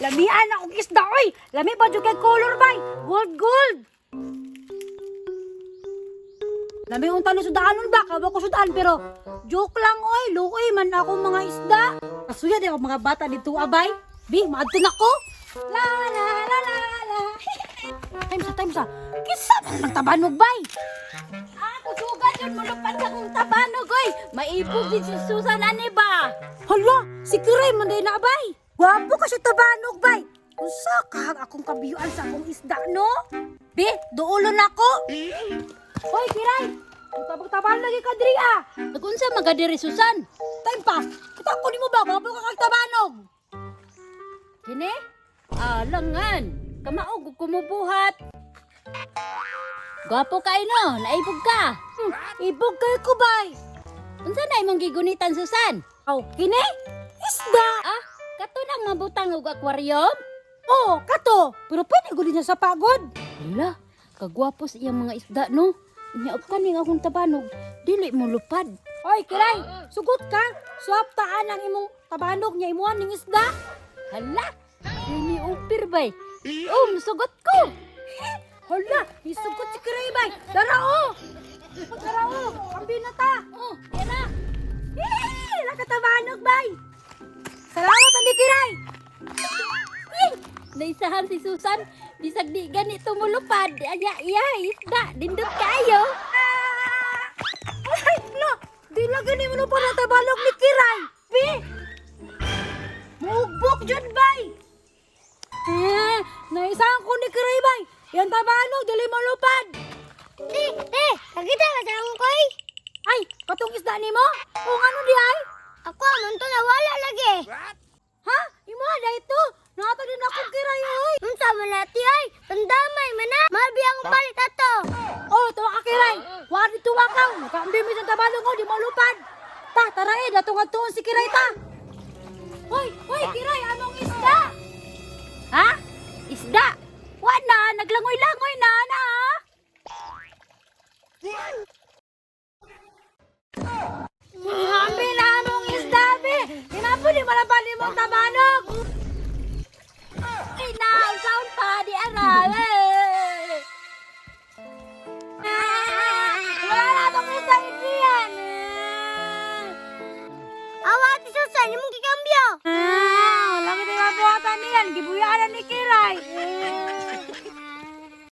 Lamian akong isda oy. Lami ba jud kay color bay? Gold gold. Lami unta ni sudaanon ba? Kawa ko sudaan pero joke lang oy, luoy man ako mga isda. Kasuya di ako mga bata dito abay. Bi, maadto na ko. La la la la la. Time sa time sa. Kinsa man nagtabanog bay? Ah, kusugan yun, mulupad akong tabanog, oy. Maibog din si Susan, ani ba? Hala, si Kiray man day na abay. Gwapo ka siya tabanog bay. Unsa ka akong kabiyuan sa akong isda no? Bi, duulo na ko. Hoy Kiray, tabang-taban lagi ka diri ah. Nagunsa magadiri, Susan? Time pa. Kita ko nimo ba gwapo ka kag tabanog. Kini? Alangan. Kamaog ug kumubuhat. Gwapo kay no, naibog ka. Ibog kay ko bay. Unsa na imong gigunitan, Susan? Aw, kini? Isda. Ah, kato nang mabutang og aquarium? Oh, kato. Pero pwede gud niya sa pagod. Hala, kagwapo sa iyang mga isda no. Inya og kaning akong tabanog, dili mo lupad. Oy, Kiray, sugot ka. Swap taan ang imong tabanog niya imuan ning isda. Hala, dili upir bay. Oh, musugot ko. Hala, isugot si Kiray bay. Dara oh. Dara oh, kambi na ta. Oh, yan na. Eh, nakatabanog bay. Salamat ani Kiray. Eh, naisahan si Susan, bisag di ganito mulupad. Aya, iya, isda, dindot kayo. Ah! Ay, lo, di lang gani mo pa natabalog ni Kiray. Bi. Muugbok jud bay. Eh, naisahan ko ni Kiray bay. Yan tabanog dili malupad. Eh, eh, nakita ka sa akong koy? Ay, katong isda nimo? O ano di ay? Ako, man to nawala lagi. Ha? Imo na ito. Natag din akong Kiray oy. Unsa man nati ay, tandamay man na. Malbi akong palit ato. Oh, tuwa ka Kiray. Wa di tuwa ka. Nakaambi mi sa tabalong oh, di malupad. Ta, tara eh, datong adtuon si Kiray ta. Hoy, hoy Kiray, anong isda? Ha? Isda? Wa na, naglangoy-langoy na, na.